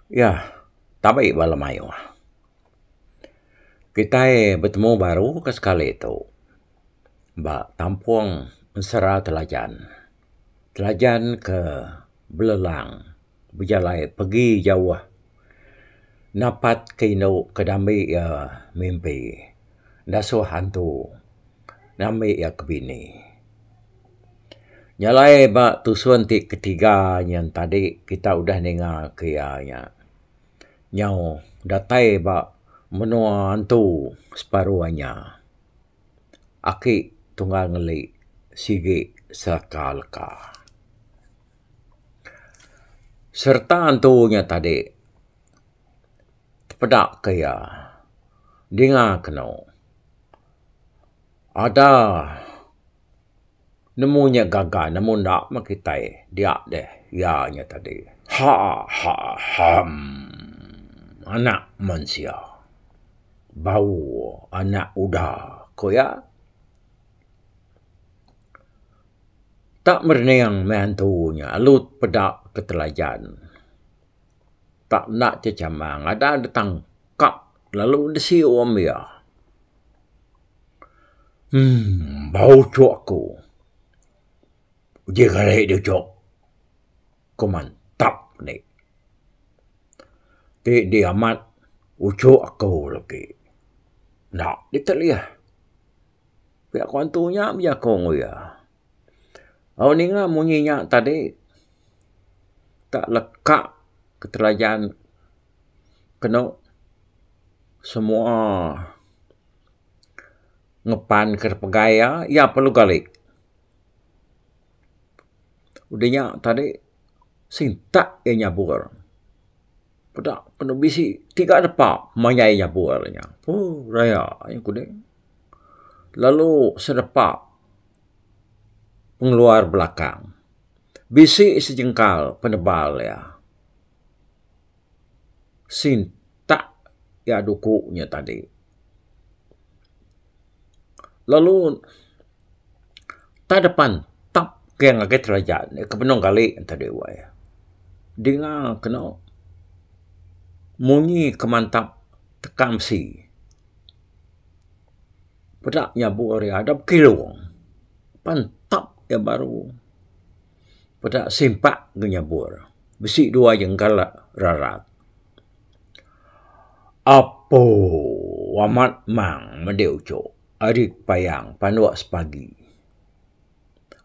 Yah, tabi bala mayuh. Kitai betemu baru ke sekali tu ba tampung ensera Telajan. Telajan ke belelang bejalai pegi jauh napat ke indu ke dambi iya mimpi dasuh antu ngambi iya ke bini. Nya alai ba tusun ti ketiga nyen tadi kita udah ninga ke iya nya nyau datai ba menua antu separu inya aki tunggal ngeli sigi seraka leka. Sereta antu nya tadi tepeda ke iya dinga kenu ada. Nemu nya gaga nemu enda meh kitai dia deh iya nya tadi hahahamm anak mensia bau anak uda ku iya. Tak merening meh antu nya alu peda ke telajan tak enda chechamang ada ditangkap lalu disium iya. Emm bau chok aku. Uji kali deh chok. Ku mantap nih. Ti di amat uchok aku lagi. Enda ditelih. Pia ku antu nya bejako enggau iya. Au ninga munyi nya tadi tak leka ketelajan kenu semua. Ngepan ke pegai iya, iya perlu gali. Udah nya tadi sintak iya nyabur. Peda penu bisi tiga depa manyai nyabur nya. Ooh raya nya kuding. Lalu sedepa pengeluar belakang. Bisi sejengkal penebal iya. Sintak iya duku nya tadi. Lalu tak depan tap ke ngagai terajan ke benung gali tadi wai. Dinga kenu munyi ke mantap tekang besi. Peda nyabur iya dep kilung pantap iya baru. Peda simpak ke nyabur bisi dua jengkal rarat. Apo amat mang mende uchu ari payang panduk sepagi.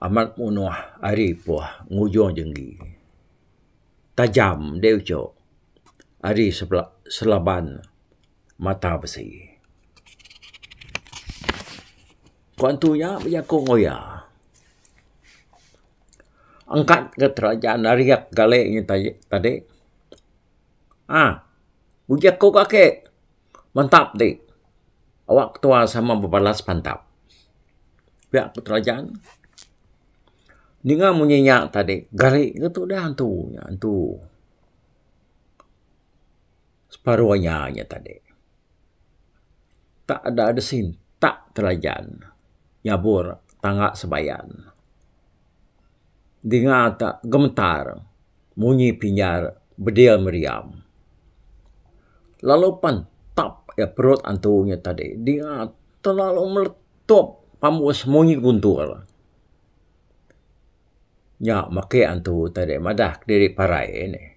Amat munuh ari puh ngujung jenggi. Tajam mende uchu ari selaban mata besi. Ku antu nya bejaku enggau iya. Angkat ke terajan ariak gali nya tadi. Aa uji aku ke ake mantap ti awak ketua sama bebalas pantap. Pia ku terajan. Ninga munyi nya tadi gali ke tudah antu nya antu separuh inya nya tadi. Tak ada ada sintak terajan nyabur tangga sebayan. Dinga tak gemetar munyi pinyar bedil meriam. Lalu pantap iya perut antu nya tadi dinga terlalu meletup pambus munyi guntur. Nya meki antu tadi madah kediri parai nih.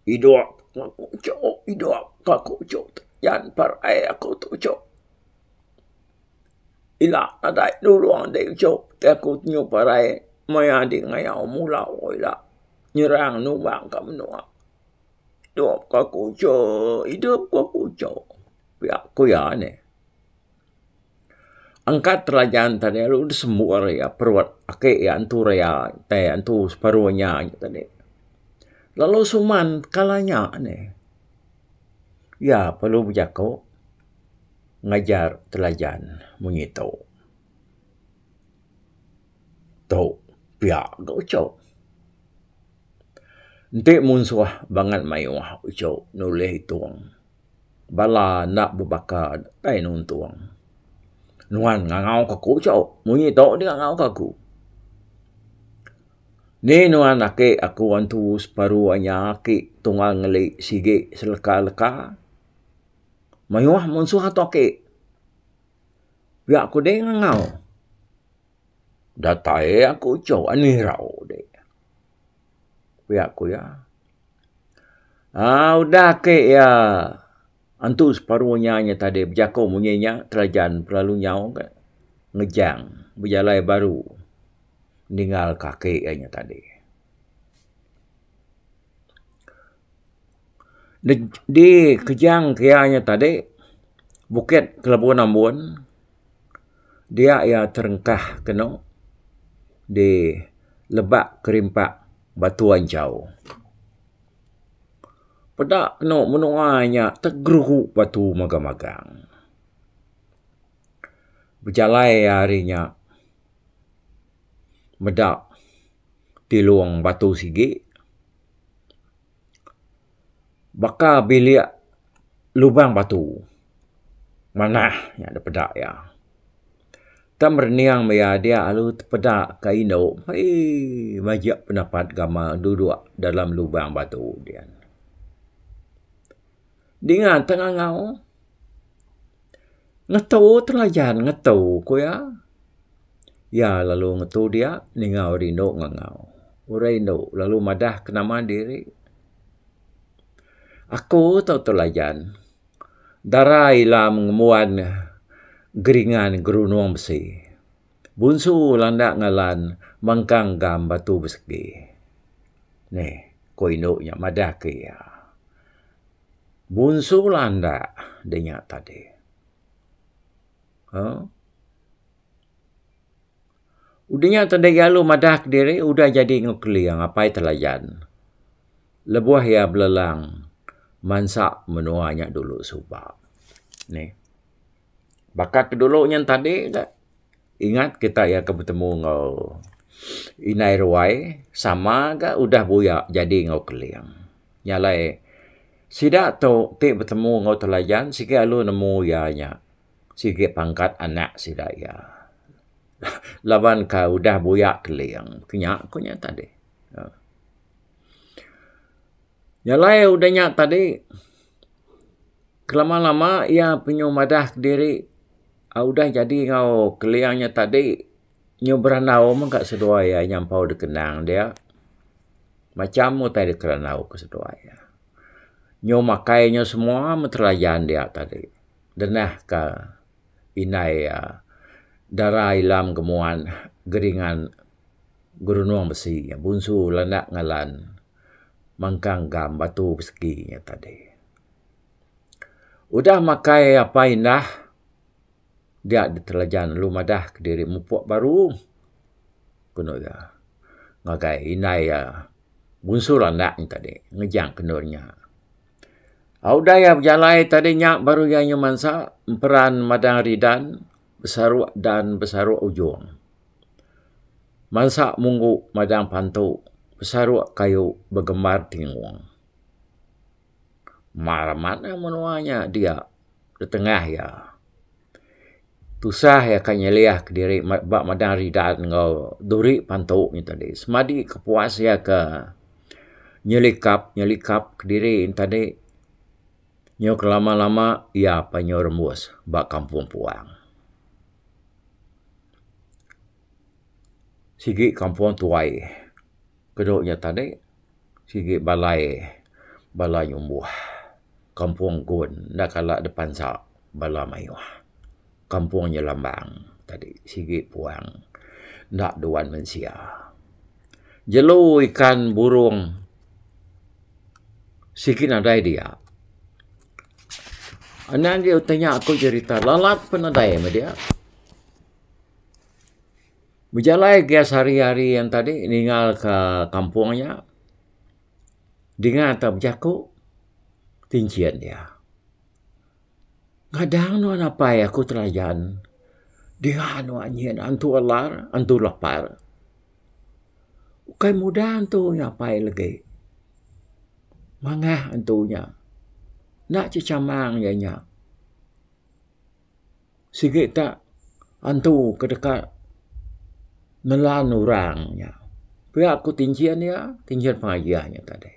Idup aku uchu idup aku uchu yan parai aku tu uchu. Ila nadai nulung dek uchu ti aku nyu parai maya dek ngayau mulau ila nyerang numbang ka menua. Idup ka aku uchu idup ka aku uchu pia ku iya nih. Angkat telajan tadi lalu disembur iya perut ake iya antu raya tai antu separu inya tadi. Lalu suman kala nya nih iya perlu bejaku ngajar telajan munyi tu. Tu pia ga uchu. Enti munsuh bangat mayuh uchu nulih itung. Bala enda bebaka dai nuntung. Nuan ngangau ka aku uchu. Munyi tu deh ngangau ka aku. Ni nuan aki aku antu separu anya aki tunggal ngeli sigi seleka-leka. Mayuh munsuh tu aki. Pia ku deh ngangau. Datai aku chok anih irau deh. Pia ku iya. Aaa udah ake iya antu separu inya nya tadi bejako munyi nya telajan kelalu nyau ka ngejang bejalai baru ninggal ka ake iya nya tadi. Di kejang ke iya nya tadi bukit Kelebun Ambun dia iya terengkah kenu di lebak kerimpak Batu Anchau. Peda kenu menua nya tegeru batu magang-magang. Bejalai ari nya meda tilung batu sigi baka bilik lubang batu manah nya da peda iya. Tang merening iya dia lalu tepeda ka indu eii majak penapat gamal duduk dalam lubang batu dian. Dinga tang ngangau ngetu telajan ngetu ku iya. Iya lalu ngetu dia ninga orang indu ngangau. Orang indu lalu madah ke nama diri. Aku tu telajan dara ila ngembuan geringan gerunung besi. Bunsu landa ngalan mengkang gam batu besegi. Neh ku indu nya madah ke iya. Bunsu landa de nya tadi. Huh. Udah nya tadi iya lalu madah kediri udah jadi enggau Keling apai Telajan. Lebuh iya belelang mansa menua nya dulu suba. Nih. Baka ke dulu nya tadi ga ingat kita iya ke betemu enggau indai ruai sama ga udah buya jadi enggau Keling. Nya alai sida tu ti betemu enggau Telajan sigi lalu nemu iya nya sigi pangkat anak sida iya. Laban ka udah buya Keling ke nya ku nya tadi. Nya alai udah nya tadi kelama lama iya penyu madah kediri udah jadi enggau Keling nya tadi nyu berandau mega seduai iya nyampau dikenang dia macam utai dikerandau ke seduai iya. Nyu makai nyu semua meh telajan dia tadi denah ka indai iya dara ilam gemuan geringan gerunung besi bunsu landa ngalan mangkang gam batu besegi nya tadi. Udah makai apai indah dia ditelajan lalu madah kediri mupuk baru penu iya ngagai indai iya bunsu landa nya tadi ngejang ke endur nya. Udah iya bejalai tadi nya baru iya nyu mansa emperan madang ridan besaruk dan besaruk ujung. Mansa munggu madang pantu besaruk kayu begembar tingung. Mar amat ne menua nya dia ditengah iya. Tusah iya ka nyeliah kediri ba madang ridan enggau duri pantu nya tadi. Semadi kepuas iya ke nyelikap nyelikap kediri ne tadi nyau ke lama lama iya pan nyau rembus ba kampung puang. Sigi kampung tuai kedu nya tadi sigi balai bala nyumbuh kampung gun enda kala dep pansa bala mayuh. Kampung nyelambang tadi sigi puang enda duan mensia. Jelu ikan burung sigi nadai dia. Anang agi utai nya aku jerita lalat pun nadai meh dia. Bejalai gia sehari-hari yang tadi ninggal ka kampung nya dinga ta bejaku tinchin iya. Ngadang nuan apai aku telajan dia nuan nyin antu alar antu lapar. Ukai mudah antu nya apai legi. Mangah antu nya enda chechamang iya nya. Sigi ta antu ke deka nelan orang nya. Pia ku tinchin iya, tinchin pengajih nya tadi.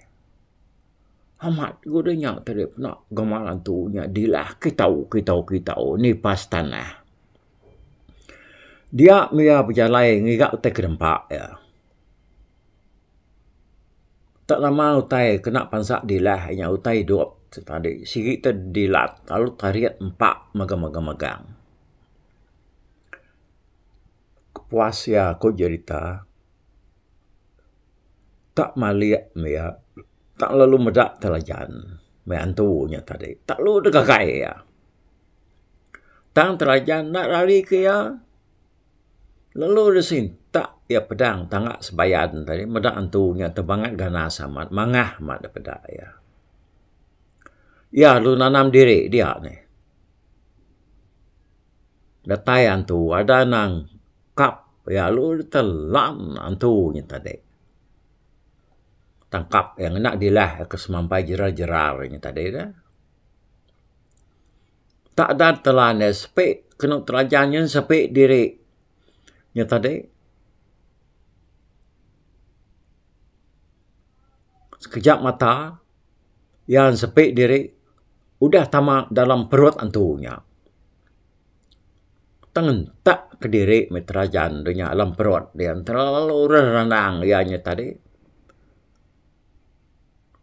Amat ku deh nya tadi peda gamal antu nya dilah kitau kitau kitau nipas tanah. Dia meh iya bejalai ngiga utai ke nempa iya. Tak lama utai kena pansa dilah inya utai idup ti tadi sigi te dilat lalu tarit empa magang magang magang. Kepuas iya ku jerita tak malik meh iya tak lalu meda telajan meh antu nya tadi tak lalu deh gagai iya. Tang telajan enda rari ke iya lalu deh sintak iya pedang tanga sebayan tadi meda antu nya tebangat ganas amat mangah amat deh peda iya. Iya lalu nanam diri dia neh. Datai antu ada nangkap iya lalu telan antu nya tadi. Tangkap iya ngena dilah ke semampai jerar jerar nya tadi ne. Tak da telan iya sepi kenu telajan nyen sepi diri nya tadi. Sekejap mata iya sepi diri udah tama dalam perut antu nya. Tang entak kediri meh terajan de nya dalam perut dia terlalu rerandang iya nya tadi.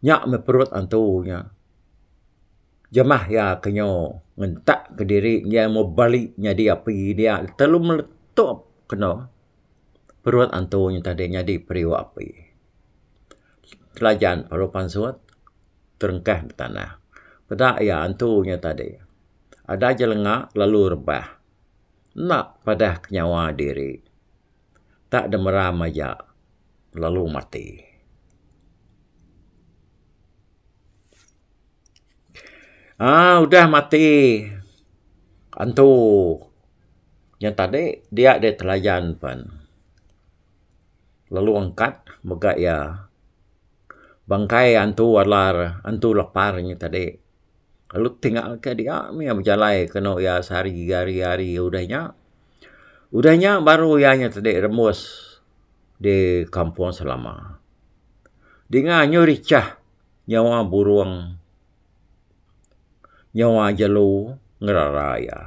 Nya meh perut antu nya. Jemah iya ke nyu ngentak kediri iya meh bali nyadi api dia terlalu meletup keno perut antu nya tadi nyadi periuk api. Telajan perlu pansut terengkah ba tanah. Peda iya antu nya tadi. Ada jelenga lalu rebah. Enda padah ke nyawa diri. Tak demeram aja lalu mati. Aaa udah mati antu nya tadi dia deh telajan pen lalu angkat mega iya bangkai antu alar antu lepar nya tadi. Lalu tinggal ke dia mih iya bejalai kenu iya sehari hari hari udah nya. Udah nya baru iya nya tadi rembus di kampung selama. Dinga nyu richah nyawa burung nyawa jelu ngerara iya.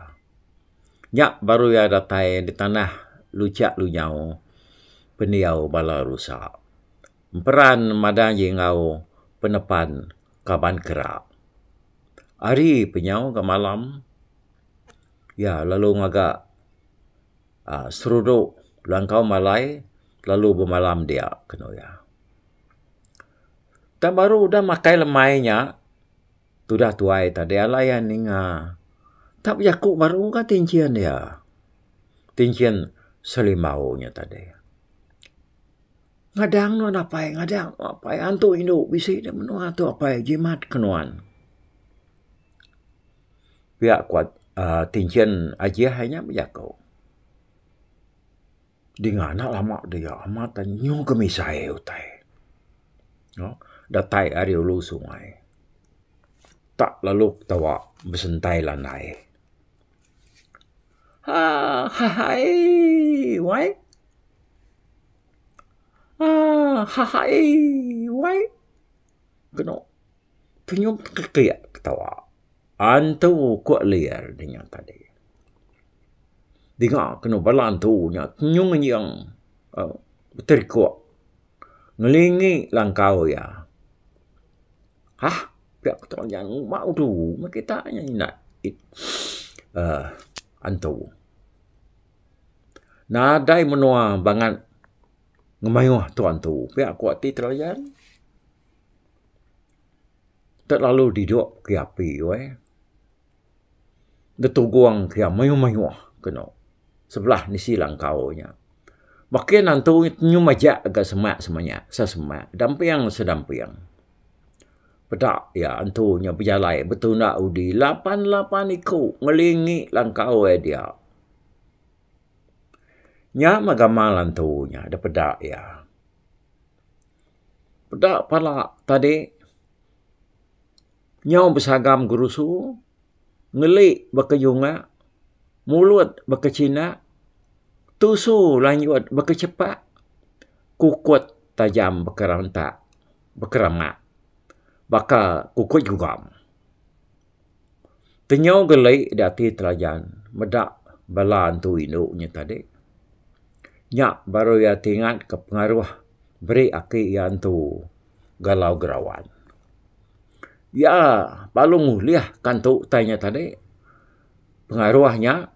Nya baru iya datai di tanah luchak lunyau pendiau bala rusa. Emperan madang ji enggau penepan kaban kera. Ari penyau ga malam iya lalu ngaga aaa serudu langkau malai lalu bemalam dia kenu iya. Tang baru udah makai lemai nya tudah tuai tadi alai iya ninga tak bejaku baru ga tinchin iya. Tinchin selimau nya tadi. Ngadang nuan apai ngadang nuan apai antu indu bisi da menua tu apai jimat ke nuan. Pia ku uhh tinchin ajih inya bejaku. Dinga enda lama dia amat nyau ke misai utai datai ari ulu sungai. Tak lalu ketawa besentai landai. Hahaii wai. Hahaii wai. Kenu kenyum kekek ketawa. Antu ku lir dinya tadi. Dinga kenu bala antu nya kenyung ngenying beterikuk ngelingi langkau iya. Hah pia ku tau nya ngumba udu meh kita nya ina uhh antu. Nadai menua bangat ngemayuh tu antu pia ku ati telayan. Telalu didok ke api weh. Betugong ke mayuh mayuh kenu sebelah nisi langkau nya. Makin antu nyu majak ga semak semanya sesemak damping sedamping. Peda iya antu nya bejalai betunda udi lapan lapan iku ngelingi langkau iya dia. Nya meh gamal antu nya da peda iya. Peda pala tadi nyau besagam gerusu ngeli baka junga mulut baka cina tusu lanjut baka cepak kukut. tajam bekerentak bekeramak baka kukut jugam. Tenyau geli da ati Telajan meda bala antu indu nya tadi. Nya baru iya tingat ke pengaruh beri aki iya antu Galau Gerawan. Iya lalu ngulih ka antu utai nya tadi pengaruh nya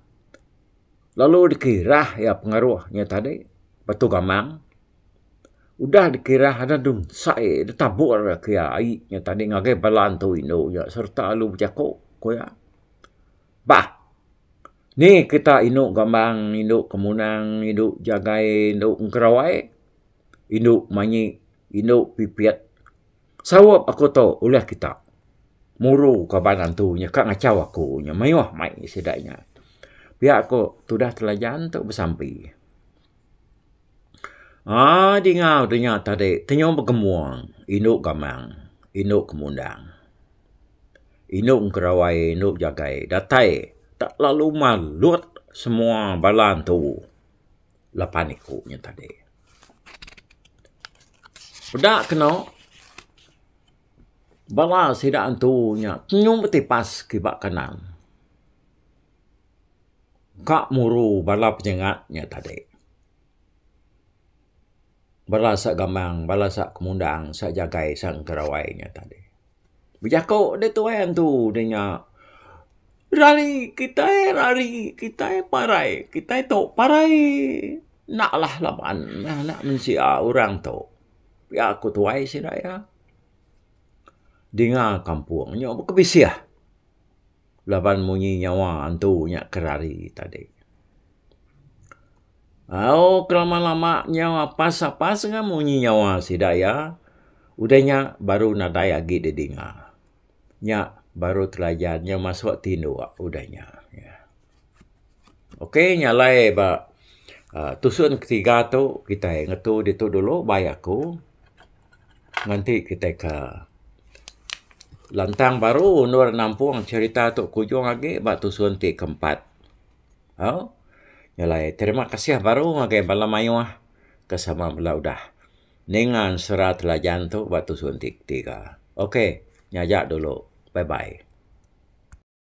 lalu dikirah iya pengaruh nya tadi Batu Gamang. Udah dikirah ada dungsai ditabur ke iya ai nya tadi ngagai bala antu indu nya sereta lalu bejaku ku iya. Bah ni kita indu gambang indu kemunang indu jagai indu engkerawai indu manyi indu pipit saup aku tu ulih kita muru kaban antu nya ka ngachau aku nya mayuh mai sida nya. Pia ku tudah Telajan tu besampi. Aaa dinga udah nya tadi tenyum begemung indu gamang indu kemundang indu engkerawai indu jagai datai tak lalu malut semua bala antu lapan iku nya tadi. Peda keno bala sida antu nya tenyum betipas kiba kanan. Ka muru bala penyengat nya tadi. Bala sa gamang, bala sa kemundang, sa jagai, sa engkerawai nya tadi. Bejako deh tuai antu deh nya. Rari kitai rari kitai parai kitai tu parai enda lah laban anak mensia orang tu. Pia ku tuai sida iya. Dinga kampung nyau bekebisih. Laban munyi nyawa antu nya ke rari tadi. Au ke lama lama nyau apas apas ga munyi nyawa sida iya udah nya baru nadai agi didinga. Nya baru Telajan nyau masuk tinduk udah nya. Ok nya alai ba uhh tusun ketiga tu kitai ngetu ditu dulu bai aku. Nganti kitai ke lantang baru endur nampung cherita tu kujung agi ba tusun ti keempat. Au nyelai terima kasih baru ngagai bala mayuh ke sama bala udah ninga ensera Telajan tu ba tusun ti ketiga. Ok nyaja dulu bye bye.